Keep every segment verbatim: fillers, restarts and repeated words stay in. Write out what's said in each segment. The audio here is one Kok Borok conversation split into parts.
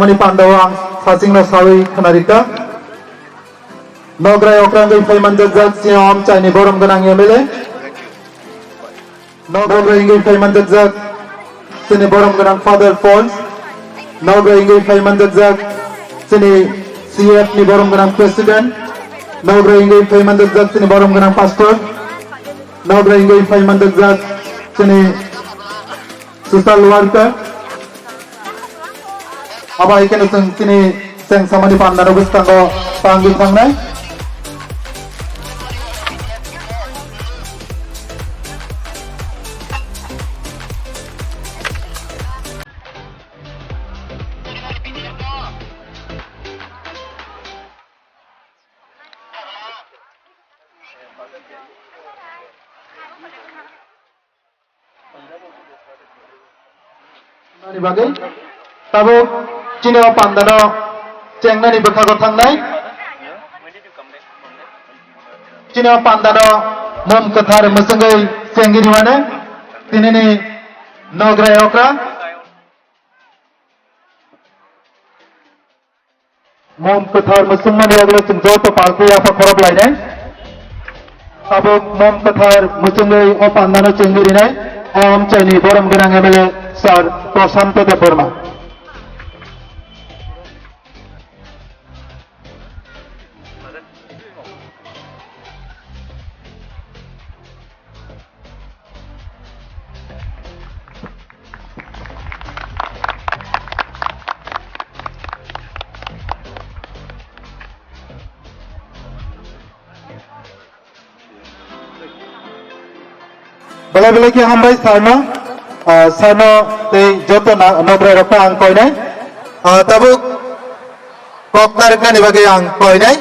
Ani pandao ang sachingno sawi khwnarikha. Nograi okrangwi phaimanjakjak chini o amchaini borom gwnang M L A. Nograi wngwi phaimanjakjak chini borom gwnang Father Falls. Nograi wngwi phaimanjakjak chini C F ni borom gwnang President. Nograi wngwi phaimanjakjak chini borom gwnang Pastor. Nograi wngwi phaimanjakjak chini social worker. Abo hai kheno chwng chini chengsamani pandano bwskango tangwi thangnai. Nani bagwi tabuk chini o pandano chengnani bwkhago thangnai. Chini o pandano mum kwthar mwchwngwi chengwi rwmani tinini nograi okra. Mum kwthar mwchwngmani yagulo chwng joto palkhe yapha khorop lainai. Tabuk mum kwthar mwchwngwi o pandano chengwi rinai o amchaini borom gwnang M L A Sir Prashanto Debbarma. Belai belai khe hambai sir no, ah, sir no tei joto na-, nograi rok no ang koinai. Ah, tabuk kok nariknani bagwi ang koinai.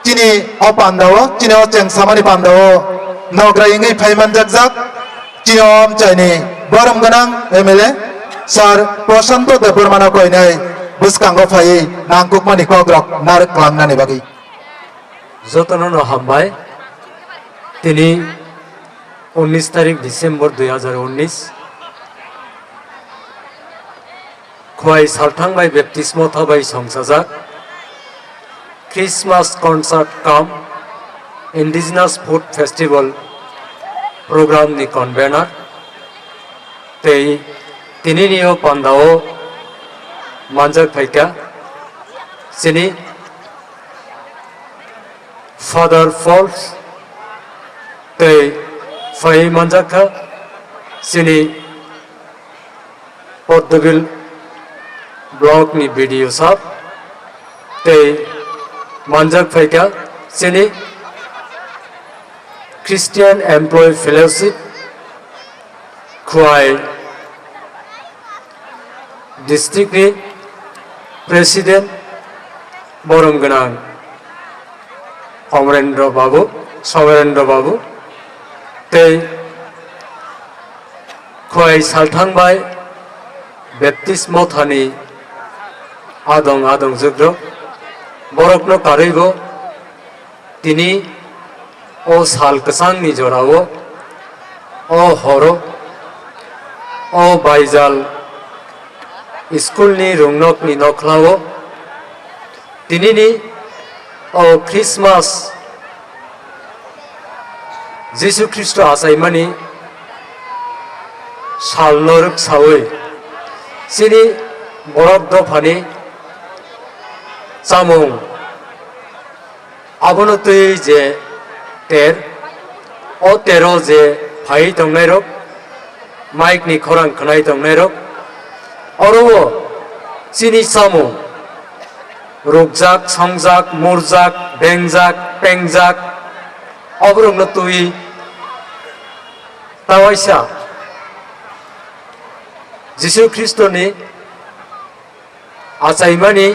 Chini o pandao, chini o chengsamani pandao nograi wngwi phaimanjakjak chini o amchaini borom gwnang M L A Sir Prashanto Debbarma no koinai bwskango phaiwi nangkukmani kokrok narik klangnani bagwi. Jotono no hambai. Tini unnish tarik December dui hazar unnish. Khwai salthang bai baptismo tha bai songchajak Christmas concert cum Indigenous Food Festival program ni convener tei tinini o pandao manjak phaikha chini Father Falls tei phai manjakha chini Poddobil block ni B D O sir tei manjak phaikha chini Christian Employee Fellowship Khwai district ni president borom gwnang Amarendra Babu, Somerendra Babu tei Khwai salthang bai Baptist mothani adong adong jugrok borokno karwibo tini o sal kwchangni jorao, o horo, o baijal school ni rungnokni nokhlao tinini o Christmas Jisu Khristo achaimani salno rwksawi chini borok dophani chamung abono twi je ter, o tero je phai tongnairok, mike ni khorang khwnai tongnairok, oro o chini chamung rukjak, songjak, murjak, bengjak, pengjak, oborokno twi tawaisa Jisu Khristoni achaimani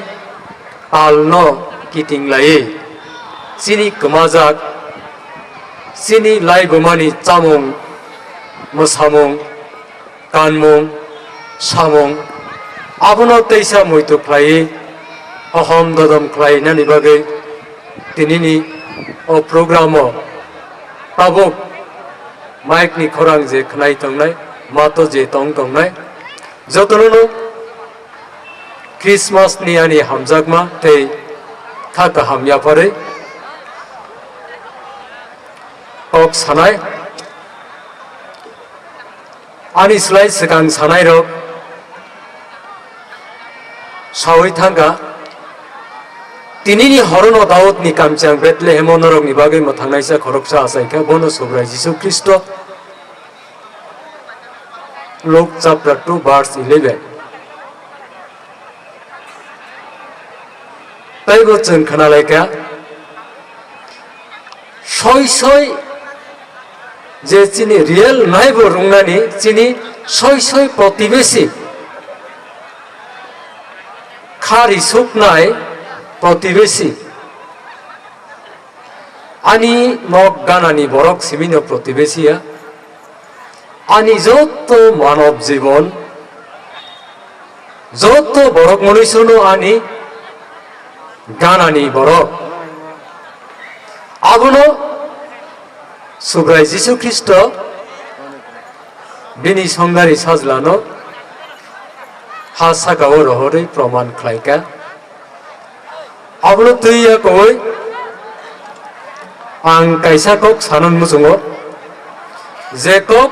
talno kiting laiwi, chini kwmajak, chini laibumani chamung, mwsamung, kanmung, samung, abono teisa muitu khlaiwi, hohom dodom khlainani bagwi tinini o programo tabuk mike ni khorang je khwnai tongnai, mato je tong tongnai, jotono no Christmas ni ani hamjakma tei kha kaham yapharwi kok sanai. Ani slai swkang sanairok saui thangkha. Tinini horono Daudni kamchang Bethlehemo norokni bagwi mwthangnaisa khoroksa achaikha, bono Subrai Jisu Khristo. Luke chapter two verse eleven. Teibo chwng khwnalaikha, soi soi je chini real naibo rwngnani chini soi soi protibesi, kha risuknai protibesi. Ani nok ganani borok simino protibesi ya. Ani jotto manob jibon, jotto borok mwnwi sono ani ganani borok. Abono Subrai Jisu Khristo bini songdari sajlano ha sakao rohorwi proman khlaikha. Abono twi ya koi ang kaisa kok sanon muchungo, je kok,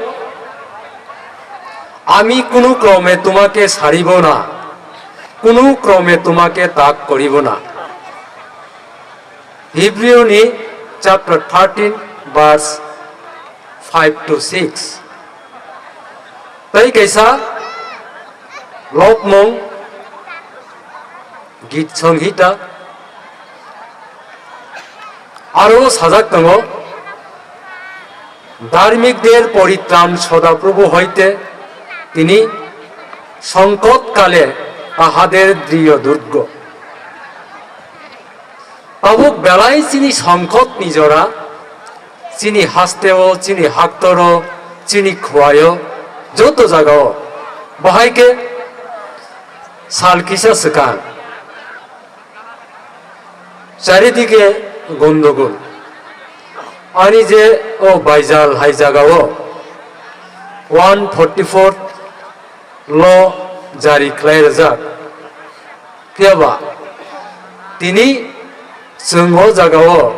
"Ami kunu krome tumake saribo na, kunu krome tumake tak koribo na." Hebrew ni chapter thirteen verse five to six. Tei kaisa lokmung Git Songhita aro sajak tongo, "Dharmikder poritran soda Prabhu hoite, tini songkot kale tahader driyo durgo." Tabuk belai chini songkot ni jora, chini hasteo, chini haktoro, chini khuayo, joto jagao. Bahai khe sal kisa swkang. Charidike gondogol. Ani je o baijal hai jagao one forty-four law jari khlai rwjak. Phiya ba tini chwng o jagao,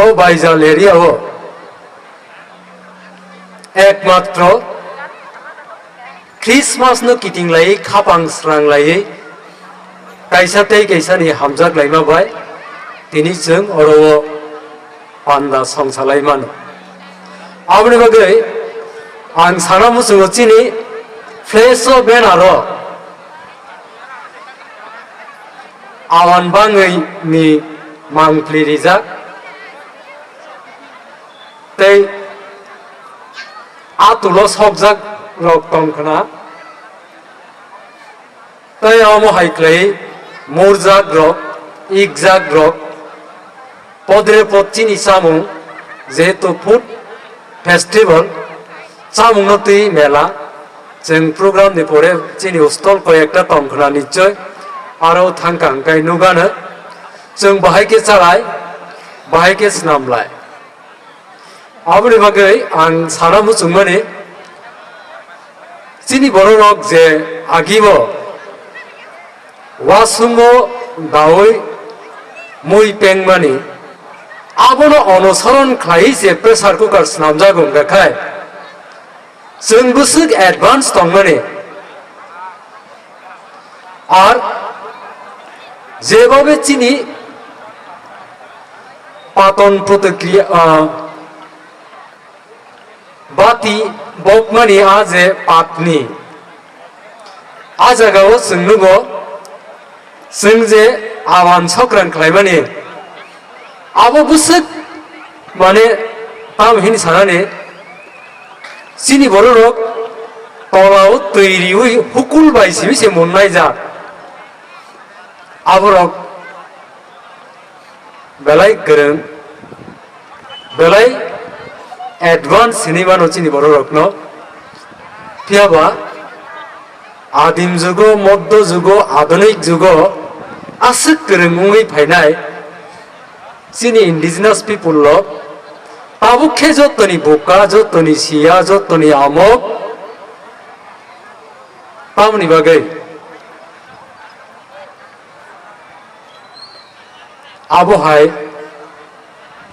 o baijal area o ekmatro Christmas no kiting laiwi, khapang srang laiwi, kaisa tei kaisa ni hamjak laima bai tini chwng oro o panda songsalai mano. Aboni bagwi ang sana muchungo chini flash o banner o awan bangwi ni mangpli rijak tei atulo sokjak rok tong khna. Tei omo hai khlai murjak rok, ikjak rok, podre pod chini chamung, jehetu food festival, chamung no twi mela, chwng program ni pore chini stall koi ekta tong khna nichoi, aro thang kang kai nugano, chwng bahai khe chalai, bahai khe snam lai. Aboni bagwi ang sana muchungmani, chini bororok je agibo wasungo daui mui pengmani, abono onosoron khlaiwi je pressure cooker snamjago wngkha khai, chwng bwswk advance tongmani. Ar jebobe chini paton protikriya, ah, bati bokmani a je patni, a jagao chwng nugo, chwng je awan sokrang khlaimani, abo bwswk mane tamo hini sanani, chini bororok tolao twi riwi hukul bai simi se munnai jak. Aborok belai kwrwng, belai advance hinwi mano chini bororokno. Phiya ba adim jugo, moddo jugo, adhonik jugo aswk kwrwng wngwi phainai chini indigenous people rok tabuk khe jottoni buka, jottoni siya, jottoni amok. Tamoni bagwi Abo hai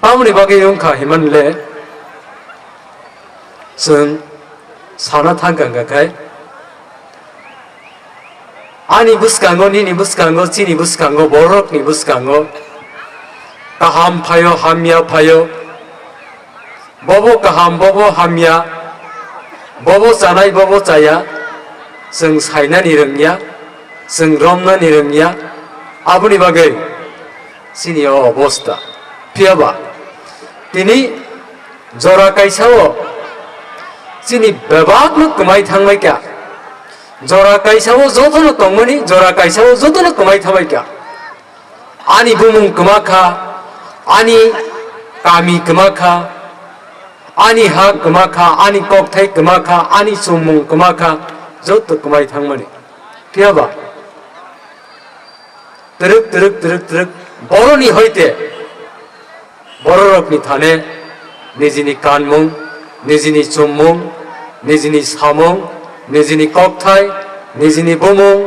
tamoni bagwi wngkha himanle chwng sana thangkha hwnkha khai, ani bwskango, nini bwskango, chini bwskango, borokni bwskango kaham phaio, hamya phaio, bobo kaham, bobo hamya, bobo chanai, bobo chaya, chwng sainani rwngya, chwng romnani rwngya, aboni bagwi chini o obostha. Phiyaba tini jora kaisa o chini bebakno kwmai thangbai kha, jora kaisa o jotono tongmani, jora kaisa o jotono kwmai thabai kha. Ani bumung kwma kha, ani kami kwma kha, ani ha kwma kha, ani kokthai kwma kha, ani chumung kwma kha, joto kwmai thangmani. Phiyaba twrwk, twrwk, twrwk, twrwk boroni hoite bororokni thane nijini kanmung, nijini chummung, nijini samung, nijini kokthai, nijini bumung,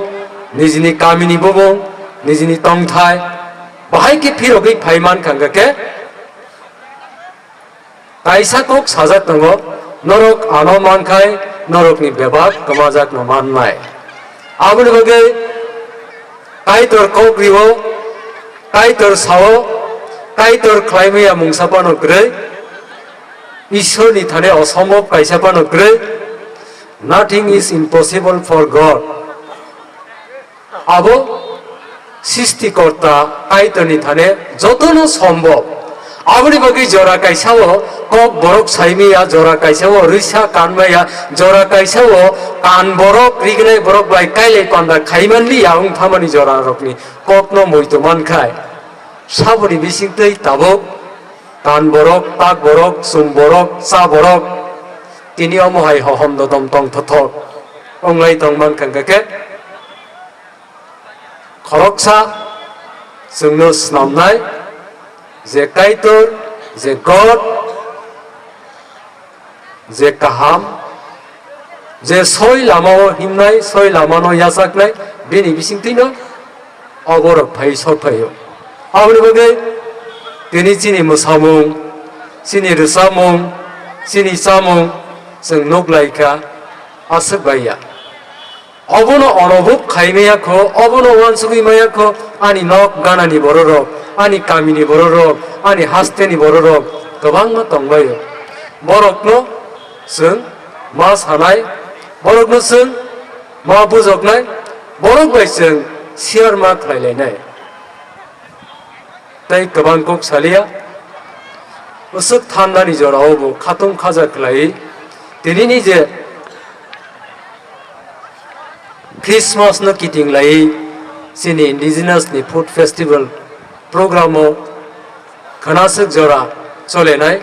nijini kamini bumung, nijini tongthai, bahai khe phirogwi phai mankha hwnkha khe, kaisa kok sajak tongo, "Norok ano mankhai norokni bebak kwmajakno mannai." Aboni bagwi Kaitor kok rio, Kaitor sao, Kaitor khlaimaya mungsa phano kwrwi, Ishorni thani osombob kaisa phano kwrwi. Nothing is impossible for God. Abo Srishtikorta Kaitorni thani jotono sombob. Aboni bagwi jora kaisa o kok borok saimaya, jora kaisa o risa kanmaya, jora kaisa o kan borok, rignai borok bai kailai panda khaimanliya wng thamani jorarokni kokno muitu mankhai. Saboni bisingtwi tabuk kan borok, tak borok, chum borok, cha borok, tini omo hai hohom dodom tong thothok wnglai tong mankha hwnkhe, khoroksa chwngno snamnai je Kaitor, je God, je kaham, je soi lamao himnai, soi lamano yachaknai, bini bisingtwino oborok phai sok phaio. Aboni bagwi tini chini mwsamung, chini rwchapmung, chini chamung chwng nuk lai kha, aswk bai ya. Obono onobhub khai maya kho, obono uansugwi maya kho, ani nok ganani bororok, ani kamini bororok, ani hasteni bororok kwbangma tongbaio. Borokno chwng ma sanai, borokno chwng ma bujoknai, borok bai chwng share ma khlai lainai. Tei kwbang kok saliya, usuk thandani jorao bo khatung khaja khlai. Tinini je Christmas no kiting lai, chini indigenous ni food festival program o khwnaswk jora cholenai,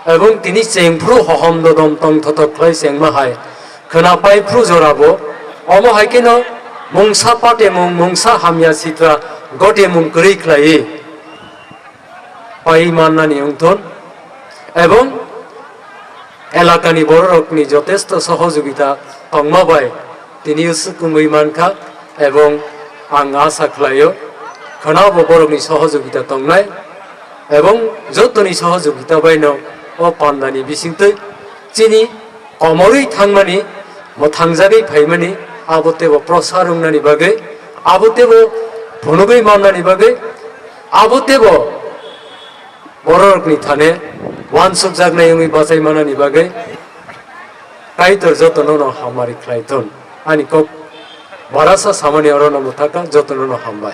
ebong tini chengphru hohom dodom tong thotok khlai chengma hai khwna pai phru jora bo, omo hai kheno mungsa patemung, mungsa hamya sitra gotemung kwrwi khlai pai mannani wngthun, ebong elakani bororokni jotesto sohojogita tongma bai tini usuk wngwi mankha, ebong ang asa khlaio khwnabo borokni sohojogita tongnai, ebong jotoni sohojogita baino o pandani bisingtwi chini komorwi thangmani, mwthangjagwi phaimani, abo teibo prosar wngnani bagwi, abo teibo phunugwi mannani bagwi, abo teibo bororokni thane uansukjaknai wngwi bachai manani bagwi Kaitor jotono no hamari khlai thun. Ani kok barasa samani orono mwthaka, jotono no hambai.